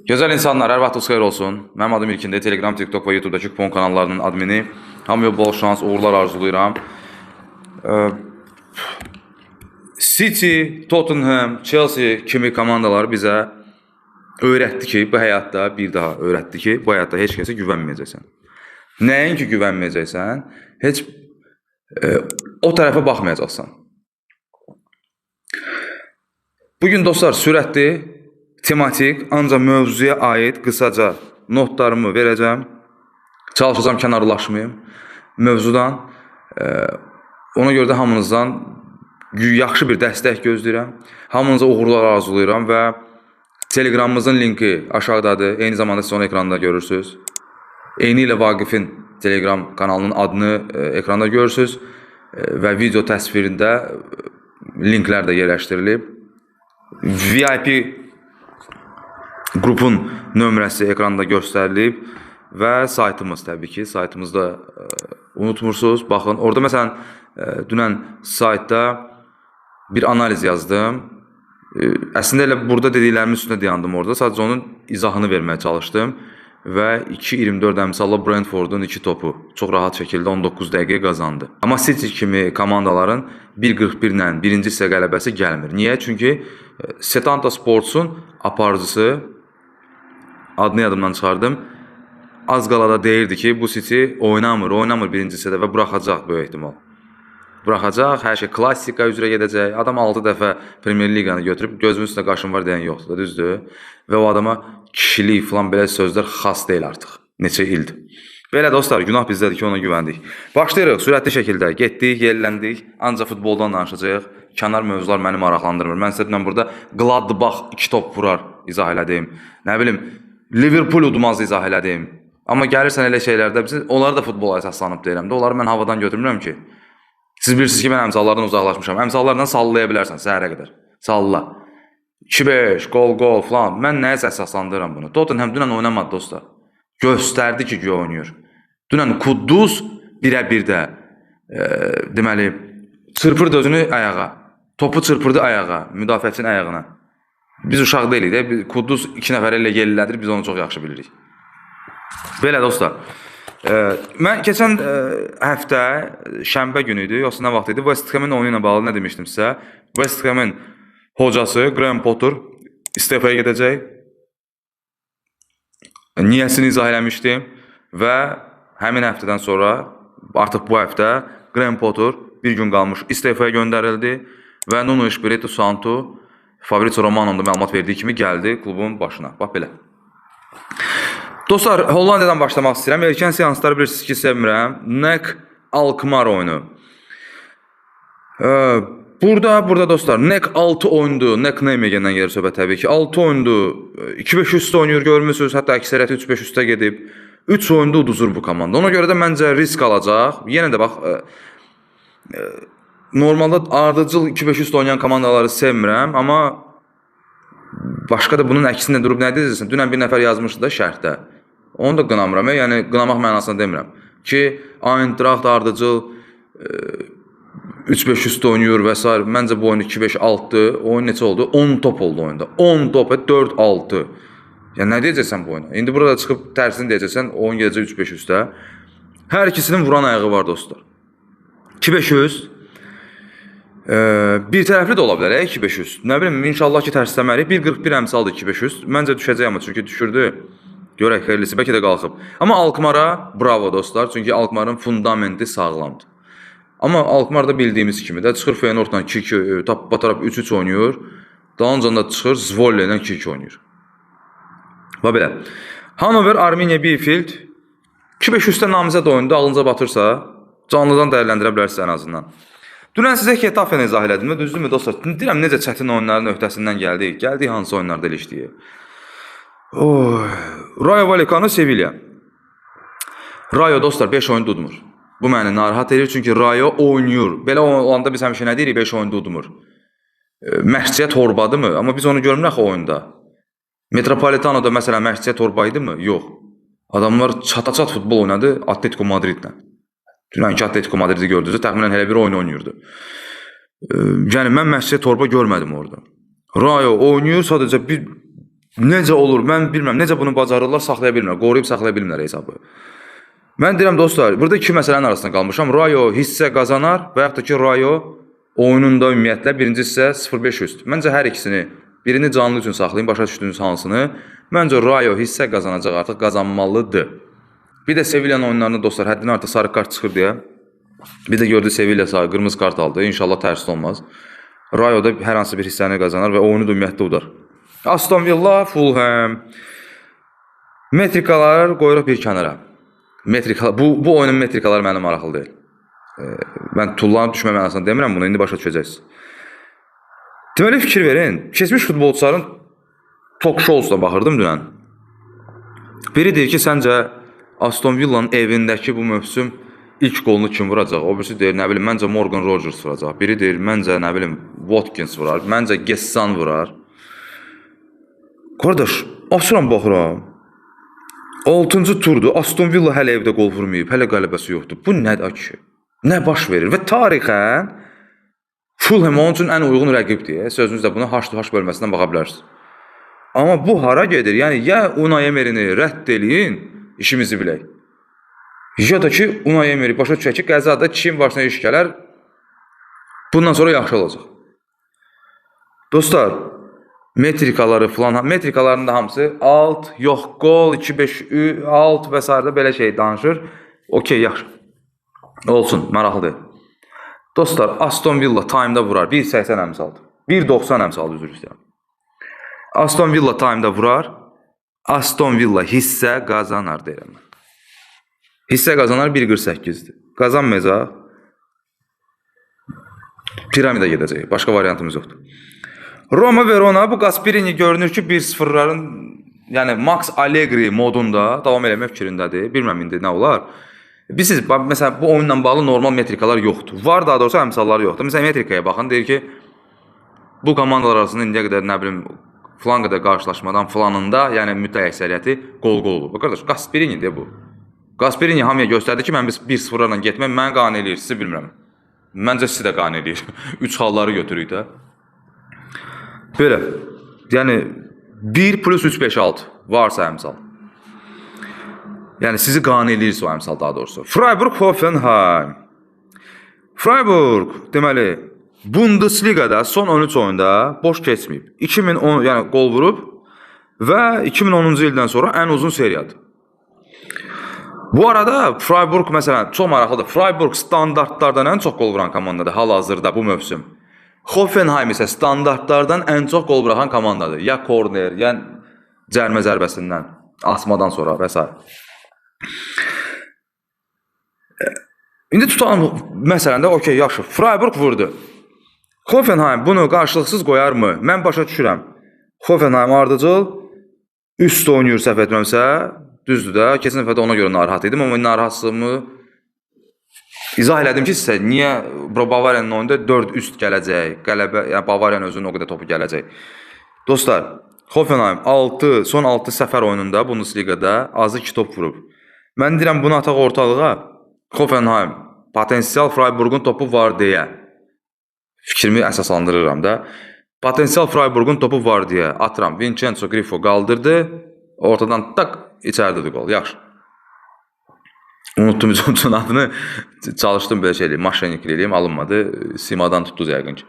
Gözəl insanlar, hər vaxtınız xeyir olsun. Mənim adım İlkindir. Telegram, TikTok və YouTube'dakı kupon kanallarının admini. Hamıya bol şans, uğurlar arzulayıram. City, Tottenham, Chelsea kimi komandalar bizə öyrətdi ki, bu həyatda bir daha öyrətdi ki, bu həyatda heç kəsə güvənməyəcəksən. Nəinki güvənməyəcəksən, heç o tərəfə baxmayacaqsan. Bugün dostlar sürətli, tematik, ancaq mövzuya aid qısaca notlarımı verəcəm. Çalışacağam kənarlaşmayım mövzudan. Ona görə də hamınızdan yaxşı bir dəstək gözləyirəm. Hamınıza uğurlar arzulayıram və Telegramımızın linki aşağıdadır. Eyni zamanda siz onu ekranda görürsünüz. Eyni ilə Vaqifin Telegram kanalının adını ekranda görürsünüz və video təsvirində linklər də yerləşdirilib. VIP qrupun nömrəsi ekranda göstərilib və saytımız təbii ki, saytımızda unutmursunuz. Baxın, orada məsələn dünən saytda bir analiz yazdım. Əslində elə burada dediklərimin üstündə dayandım orada. Sadəcə onun izahını verməyə çalışdım və 2.24 əmsalla Brentfordun 2 topu çox rahat şəkildə 19 dəqiqəyə qazandı. Amma City kimi komandaların 1.41 ilə birinci hissə qələbəsi gəlmir. Niyə? Çünki Setanta Sports-un aparıcısı, adını yadımdan çıxardım, az qala da deyirdi ki, bu City oynamır birinci hissədə və buraxacaq böyük ehtimal. Buraxacaq, hər şey klassika üzrə gedəcək. Adam 6 dəfə Premier Liqanı götürüb, gözümün üstünə qaşım var deyən yoxdur da, düzdür? Və o adama kişilik falan belə sözlər xas deyil artıq. Neçə ildir. Belə dostlar, günah bizdədir ki, ona güvəndik. Başlayırıq sürətli şəkildə. Getdik, yelləndik. Ancaq futboldan danışacağıq. Kənar mövzular məni maraqlandırmır. Mən sizə dünən burada Gladbach 2 top vurar izah elədim. Nə bilim, Liverpool udmaz izah elədim. Amma gəlirsən elə şeylərdə, onları da futbola əsaslanıb deyirəm də. Onları mən havadan götürmürəm ki. Siz bilirsiniz ki, mən əmsallardan uzaqlaşmışam. Əmsallardan sallaya bilərsən səhərə qədər. Salla. 2-5, qol, falan. Mən nəyə əsaslandırıram bunu? Tottenham dünən oynamadı dostlar. Göstərdi ki, güya oynayır. Dünən Kudus birə birdə deməli, çırpırdı özünü ayağa. Topu çırpırdı ayağa, müdafiəçinin ayağına. Biz uşaq deyilik də. Kudus 2 nəfər elə yellədir, biz onu çox yaxşı bilirik. Belə dostlar. Mən keçən həftə şənbə günü idi, yoxsa nə vaxt idi? West Ham-in oyunu ilə bağlı nə demişdim sizə? West Ham-in hocası Graham Potter istefaya gedəcək. Niyəsini izah eləmişdim və həmin həftədən sonra, artıq bu həftə Graham Potter bir gün qalmış istefaya göndərildi və Nuno Espirito Santo Fabrizio Romano'nun da məlumat verdiyi kimi gəldi klubun başına. Bax belə. Dostlar, Hollandiyadan başlamaq istəyirəm. Erkən seansları bilirsiniz ki, sevmirəm. NEC Alkmaar oyunu. Burada dostlar, NEC 6 oyundu. NEC Nijmegen'dən gedir söhbət təbii ki. 6 oyundu. 2-5 üstə oynayır görmüsünüz. Hətta əksəriyyəti 3-5 üstə gedib. 3 oyunda uduzur bu komanda. Ona görə də məncə risk alacaq. Yenə də bax, normalda ardıcıl 2-5 üstə oynayan komandaları sevmirəm, amma başqa da bunun əksinə durub nə deyəcəksən? Dünən bir nəfər yazmışdı da şərhdə. Onu da qınamıram, yəni qınamaq mənasında demirəm ki, Eintracht ardıcıl 3-5 üstə oynayır və s. Məncə bu oyun 2-5-6-dır. Oyun neçə oldu? 10 top oldu oyunda. 10 top, 4-6. Yəni nə deyəcəksən bu oyuna? İndi burada çıxıb tərsini deyəcəksən, oyun gedəcək 3-5 üstə. Hər ikisinin vuran ayağı var dostlar. 2-5 üst. Bir tərəfli də ola bilər, 2-5 üst. Nə bilim, inşallah ki tərsləmərik. 1.41 əmsaldır 2-5 üst. Məncə düşəcək amma çünki düşürdü. Görək xeyirlisi, bəlkə də qalxıb. Amma Alkmaara bravo dostlar, çünki Alkmaarın fundamenti sağlamdır. Amma Alkmaar da bildiyimiz kimi də çıxır Feyenoordla 2-2, tap batarab 3-3 oynayır. Dalınca da çıxır Zwolle ilə 2-2 oynayır. Və belə. Hannover, Arminia Bielefeld 2-5 üstə namizəd oyunda ağlınıza batırsa, canlıdan dəyərləndirə bilərsiniz ən azından. Dünən sizə Getafe-ni izah elədim, düzdürmü dostlar? Deyirəm necə çətin oyunların öhdəsindən gəldik. Gəldik hansı oyunlarda elə işləyir. Oy. Rayo Vallecano Sevilla. Rayo dostlar 5 oyun udmur. Bu məni narahat edir çünki Rayo oynayır. Belə olanda biz həmişə nə deyirik? 5 oyunda udmur. Məşqçiyə torbadımı? Amma biz onu görmürük axı oyunda. Metropolitano'da məsələn məşqçiyə torba idi mi? Yox. Adamlar çata-çat futbol oynadı Atletico Madridlə. Dünənki Atletico Madridi gördünüzsə təxminən elə bir oyun oynayırdı. Yəni mən məşqçiyə torba görmədim orada. Rayo oynayır, sadəcə bir Necə olur, mən bilmirəm. Necə bunu bacarırlar, saxlaya bilmirlər. Qoruyub saxlaya bilmirlər hesabı. Mən deyirəm dostlar, burada iki məsələnin arasında qalmışam. Rayo hissə qazanar və yaxud da ki Rayo oyununda ümumiyyətlə birinci hissə 0.5 üst. Məncə hər ikisini, birini canlı üçün saxlayın, başa düşdüyünüz hansını. Məncə Rayo hissə qazanacaq, artıq qazanmalıdır. Bir də Sevillanın oyunlarında dostlar həddindən artıq sarı kart çıxır deyə. Bir də gördü Sevilla sarı qırmızı kart aldı. İnşallah tərsi olmaz. Rayo da hər hansı bir hissəni qazanar və oyunu da ümumiyyətlə udar. Aston Villa, Fulham. Metrikalar qoyuruq bir kənara. Metrika, bu oyunun metrikaları mənə maraqlı deyil. Mən tullanıb düşmə mənasında demirəm bunu, indi başa düşəcəksiniz. Deməli fikir verin, keçmiş futbolçuların talk showsuna baxırdım dünən. Biri deyir ki, səncə Aston Villa'nın evindəki bu mövsüm ilk qolunu kim vuracaq? O birisi deyir, nə bilim, məncə Morgan Rogers vuracaq. Biri deyir, məncə, nə bilim, Watkins vurar, məncə Gessan vurar. Qardaş, açıram baxıram. 6-cı turdur. Aston Villa hələ evdə qol vurmayıb, hələ qələbəsi yoxdur. Bu nədir ki? Nə baş verir? Və tarixən Fulham onun üçün ən uyğun rəqibdir. Sözünüzdə buna H bölməsindən baxa bilərsiniz. Amma bu hara gedir? Yəni ya Unai Emery'ni rədd eləyin, işimizi bilək. Ya da ki Unai Emery başa düşək ki, qəzada kim başına iş gələr, bundan sonra yaxşı olacaq. Dostlar, metrikaları falan, metrikaların da hamısı alt, yox qol, 2-5, alt və sairə belə şey danışır. Okey, yaxşı. Olsun, maraqlı deyil. Dostlar, Aston Villa time-da vurar. 1.80 əmsaldır. 1.90 əmsaldır, üzr istəyirəm. Aston Villa time-da vurar. Aston Villa hissə qazanar deyirəm mən. Hissə qazanar 1.48-dir. Qazanmayacaq. Piramida gedəcək. Başqa variantımız yoxdur. Roma Verona, bu Gasperini görünür ki 1-0-ların, yəni Max Allegri modunda davam eləmək fikrindədir. Bilmirəm indi nə olar. Bilirsiniz, məsələn bu oyunla bağlı normal metrikalar yoxdur. Var, daha doğrusu əmsalları yoxdur. Məsələn metrikaya baxın, deyir ki bu komandalar arasında indiyə qədər nə bilim filan qədər qarşılaşmadan filanında, yəni mütləq əksəriyyəti qol-qol olub. Qardaş, Gasperini-dir bu. Gasperini hamıya göstərdi ki, mən 1-0-larla getməm, məni qane eləyir, sizi bilmirəm. Məncə sizi də qane eləyir. 3 xalları götürük də. Belə. Yəni 1 plus 3 5 6 varsa əmsal. Yəni sizi qane eləyirsə o əmsal daha doğrusu. Freiburg Hoffenheim. Freiburg deməli Bundesligada son 13 oyunda boş keçməyib. 2010, yəni qol vurub və 2010-cu ildən sonra ən uzun seriyadır. Bu arada Freiburg məsələn çox maraqlıdır. Freiburg standartlardan ən çox qol vuran komandadır hal-hazırda bu mövsüm. Hoffenheim isə standartlardan ən çox qol buraxan komandadır. Ya korner, ya cərmə zərbəsindən, asmadan sonra və s. İndi tutalım məsələn də, okey, yaxşı. Freiburg vurdu. Hoffenheim bunu qarşılıqsız qoyarmı? Mən başa düşürəm. Hoffenheim ardıcıl üst oynayır səhv etməmsə. Düzdür də. Keçən dəfə də ona görə narahat idim, amma narahatlığımı izah elədim ki sizə niyə Bavariyanın oyunda 4 üst gələcək, qələbə, yəni Bavariyanın özünün o qədər topu gələcək. Dostlar, Hoffenheim 6, son 6 səfər oyununda Bundesligada azı 2 top vurub. Mən deyirəm bunu ataq ortalığa. Hoffenheim potensial Freiburgun topu var deyə fikrimi əsaslandırıram da. Potensial Freiburgun topu var deyə atıram. Vincenzo Grifo qaldırdı. Ortadan tak içəridir qol. Yaxşı. Unuttum hücumçunun adını. Çalışdım belə şey eləyim, maşenik eləyim, alınmadı. Simadan tutdu yəqin ki.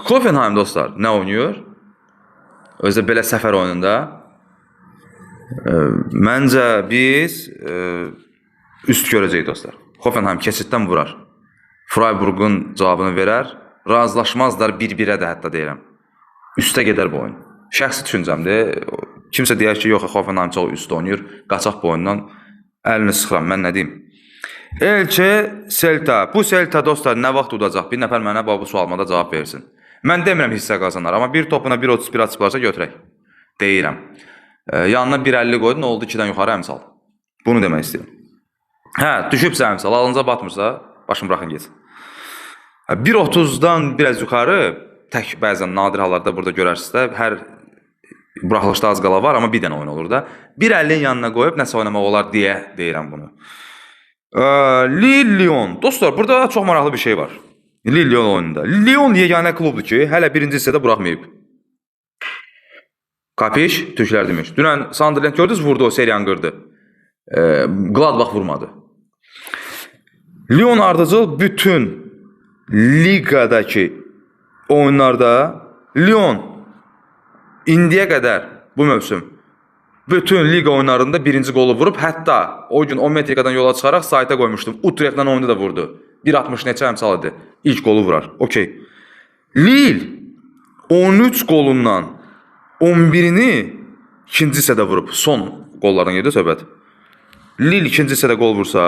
Hoffenheim dostlar nə oynayır? Özü də belə səfər oyununda. Məncə biz üst görəcəyik dostlar. Hoffenheim keçiddən vurar. Freiburgun cavabını verər. Razılaşmazlar bir-birə də hətta deyirəm. Üstə gedər bu oyun. Şəxsi düşüncəmdir. Kimsə deyər ki, yox, Hoffenheim çox üst oynayır. Qaçaq bu oyundan. Əlini sıxıram, mən nə deyim. Elçe Celta. Bu Celta dostlar nə vaxt udacaq? Bir nəfər mənə bu sualıma da cavab versin. Mən demirəm hissə qazanar, amma bir topuna 1.31 açıblarsa götürək. Deyirəm. Yanına 1.50 qoydun, oldu 2-dən yuxarı əmsal. Bunu demək istəyirəm. Hə, düşübsə əmsal, alınca batmırsa, başımı buraxın getsin. 1.30-dan biraz yuxarı, tək bəzən nadir hallarda burada görərsiniz də, hər buraxılışda az qala var, amma bir dənə oyun olur da. 1.50-nin yanına qoyub nəsə oynamaq olar deyə deyirəm bunu. Lille Lyon. Dostlar, burada çox maraqlı bir şey var. Lille Lyon oyununda. Lyon yeganə klubdur ki, hələ birinci hissədə buraxmayıb. Kapiş? Türklər demiş. Dünən Sunderland gördünüz, vurdu o seriyanı qırdı. Gladbach vurmadı. Lyon ardıcıl bütün liqadakı oyunlarda Lyon indiyə qədər bu mövsüm bütün liqa oyunlarında birinci qolu vurub, hətta o gün o metrikadan yola çıxaraq sayta qoymuşdum. Utrecht'lə oyunda da vurdu. 1.60 neçə əmsal idi. İlk qolu vurar. Okey. Lille 13 qolundan 11-ini ikinci hissədə vurub. Son qollardan gedir söhbət. Lille ikinci hissədə qol vursa,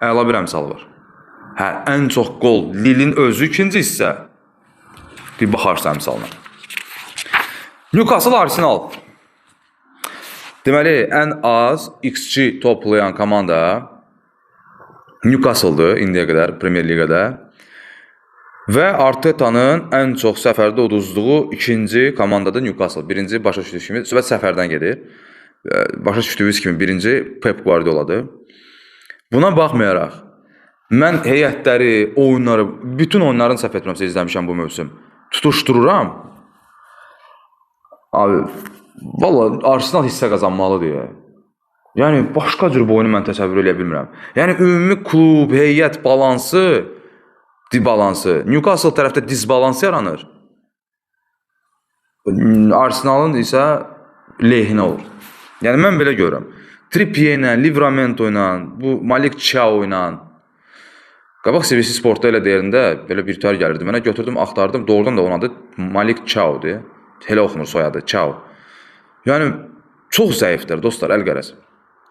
əla bir əmsalı var. Hə, ən çox qol Lille'in özü ikinci hissə. Bir baxarsan əmsalına. Newcastle Arsenal. Deməli, ən az XG toplayan komanda Newcastle'dır indiyə qədər Premier Liqada. Və Arteta'nın ən çox səfərdə uduzduğu ikinci komandadır Newcastle. Birinci başa düşdüyünüz kimi, söhbət səfərdən gedir. Başa düşdüyünüz kimi birinci Pep Guardiola'dır. Buna baxmayaraq, mən heyətləri, oyunları, bütün oyunlarını səhv etmirəmsə izləmişəm bu mövsüm. Tutuşdururam. Abi, valla Arsenal hissə qazanmalıdır ya. Yəni başqa cür bu oyunu mən təsəvvür eləyə bilmirəm. Yəni ümumi klub, heyət balansı, dibalansı. Newcastle tərəfdə disbalans yaranır. Arsenalın isə lehinə olur. Yəni mən belə görürəm. Trippier ilə, Livramento ilə, bu Malik Thiaw ilə. Qabaq CBC Sportda elə deyəndə belə bir tər gəlirdi. Mənə götürdüm, axtardım. Doğrudan da onun adı Malik Thiaw'dur. Elə oxunur soyadı, Thiaw. Yəni çox zəifdir dostlar, əl-qərəz.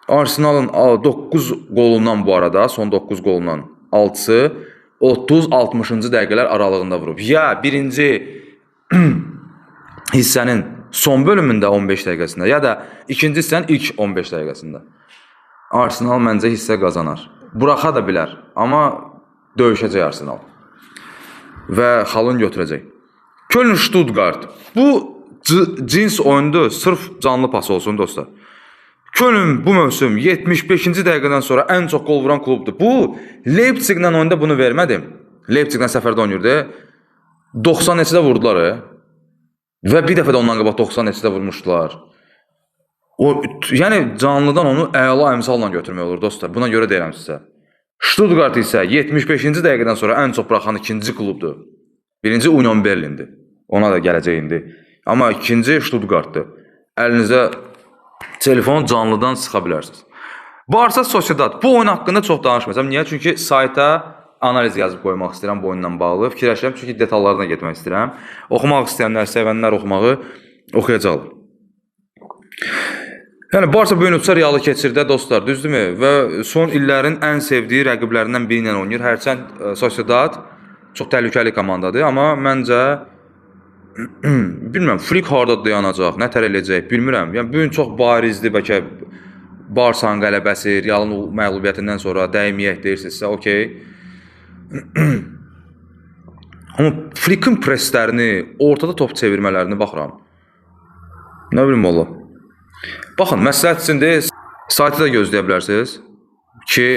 Arsenalın 9 qolundan bu arada, son 9 qolundan 6-sı 30-60-cı dəqiqələr aralığında vurub. Ya birinci hissənin son bölümündə 15 dəqiqəsində, ya da ikinci hissənin ilk 15 dəqiqəsində. Arsenal məncə hissə qazanar. Buraxa da bilər, amma döyüşəcək Arsenal. Və xalın götürəcək. Köln Stuttgart. Bu cins oyundur, sırf canlı pas olsun dostlar. Köln bu mövsüm 75-ci dəqiqədən sonra ən çox qol vuran klubdur. Bu Leipziglə oyunda bunu vermədim. Leipziglə səfərdə oynayırdı. 90 neçədə vurdular. Və bir dəfə də ondan qabaq 90 neçədə vurmuşdular. O, yəni canlıdan onu əla əmsalla götürmək olur dostlar. Buna görə deyirəm sizə. Stuttgart isə 75-ci dəqiqədən sonra ən çox buraxan ikinci klubdur. Birinci Union Berlindir. Ona da gələcək indi. Amma ikinci Stuttgartdır. Əlinizə telefon canlıdan sıxa bilərsiniz. Barsa Sociedad. Bu oyun haqqında çox danışmayacağam. Niyə? Çünki sayta analiz yazıb qoymaq istəyirəm bu oyunla bağlı. Fikirləşirəm, çünki detallarına getmək istəyirəm. Oxumaq istəyənlər, sevənlər oxumağı oxuyacaqlar. Yəni Barsa bu gün utsa Realı keçirdə dostlar, düzdürmü? Və son illərin ən sevdiyi rəqiblərindən biri ilə oynayır. Hərçənd Sociedad çox təhlükəli komandadır, amma məncə bilmirəm, Flick harda dayanacaq, nə tər eləyəcək, bilmirəm. Yəni bu gün çox barizdir bəlkə Barsanın qələbəsi, Realın məğlubiyyətindən sonra dəyməyək deyirsinizsə, okey. Amma Flickin preslərini, ortada top çevirmələrini baxıram. Nə bilim valla. Baxın, məsləhət üçündür, saytı da gözləyə bilərsiniz ki,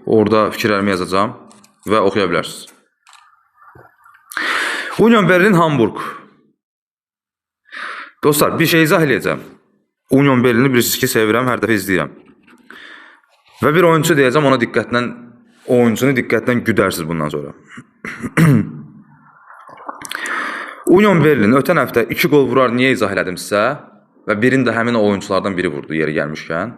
orada fikirlərimi yazacağam və oxuya bilərsiniz. Union Berlin Hamburg. Dostlar, bir şey izah eləyəcəm. Union Berlini bilirsiniz ki, sevirəm, hər dəfə izləyirəm. Və bir oyunçu deyəcəm, ona diqqətlə, oyuncunu diqqətlə güdərsiniz bundan sonra. Union Berlin ötən həftə 2 qol vurar niyə izah elədim sizə? Və birini də həmin o oyunçulardan biri vurdu yeri gəlmişkən.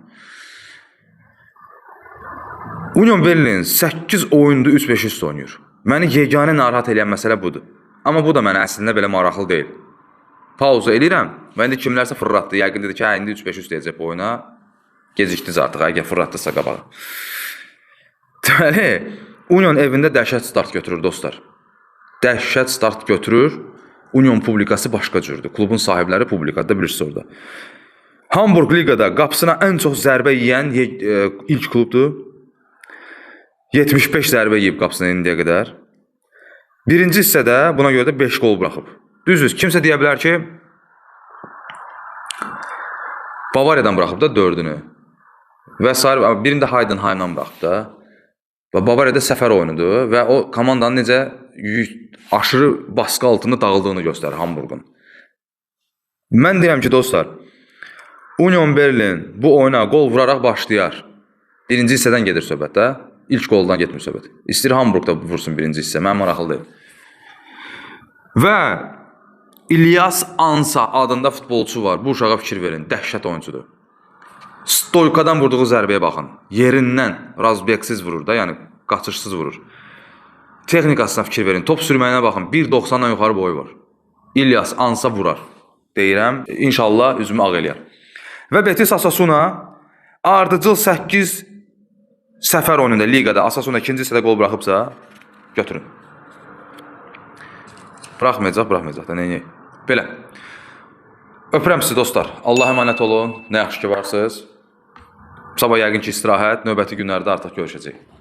Union Berlin 8 oyunda 3-5 üstü oynayır. Məni yeganə narahat eləyən məsələ budur. Amma bu da mənə əslində belə maraqlı deyil. Pauza eləyirəm və indi kimlərsə fırlatdı. Yəqin dedi ki, hə, indi 3-5 üst deyəcək bu oyuna. Gecikdiniz artıq, əgər fırlatdısa qabağa. Deməli, Union evində dəhşət start götürür dostlar. Dəhşət start götürür. Union publikası başqa cürdür. Klubun sahibləri publikada bilirsiniz orada. Hamburg liqada qapısına ən çox zərbə yeyən ilk klubdur. 75 zərbə yeyib qapısına indiyə qədər. Birinci hissədə buna görə də 5 qol buraxıb. Düzdür, kimsə deyə bilər ki, Bavariyadan buraxıb da 4-ünü. Və sair, birini də Heidenheim'dan buraxıb da. Və Bavariyada səfər oyunudur və o komandanın necə aşırı baskı altında dağıldığını göstərir Hamburqun. Mən deyirəm ki, dostlar, Union Berlin bu oyuna qol vuraraq başlayar. Birinci hissədən gedir söhbət də. İlk qoldan getmir söhbət. İstəyir Hamburg da vursun birinci hissə. Mənim maraqlı deyil. Və İlyas Ansa adında futbolçu var. Bu uşağa fikir verin. Dəhşət oyuncudur. Stoykadan vurduğu zərbəyə baxın. Yerindən razbeksiz vurur da, yəni qaçışsız vurur. Texnikasına fikir verin. Top sürməyinə baxın. 1.90-dan yuxarı boyu var. İlyas Ansa vurar. Deyirəm. İnşallah üzümü ağ eləyər. Və Betis Osasuna ardıcıl 8 səfər oyununda liqada Osasuna ikinci hissədə qol buraxıbsa, götürün. Buraxmayacaq, buraxmayacaq da, neyniyək? Belə. Öpürəm sizi dostlar. Allah'a əmanət olun. Nə yaxşı ki varsınız. Sabah yəqin ki istirahət, növbəti günlərdə artıq görüşəcəyik.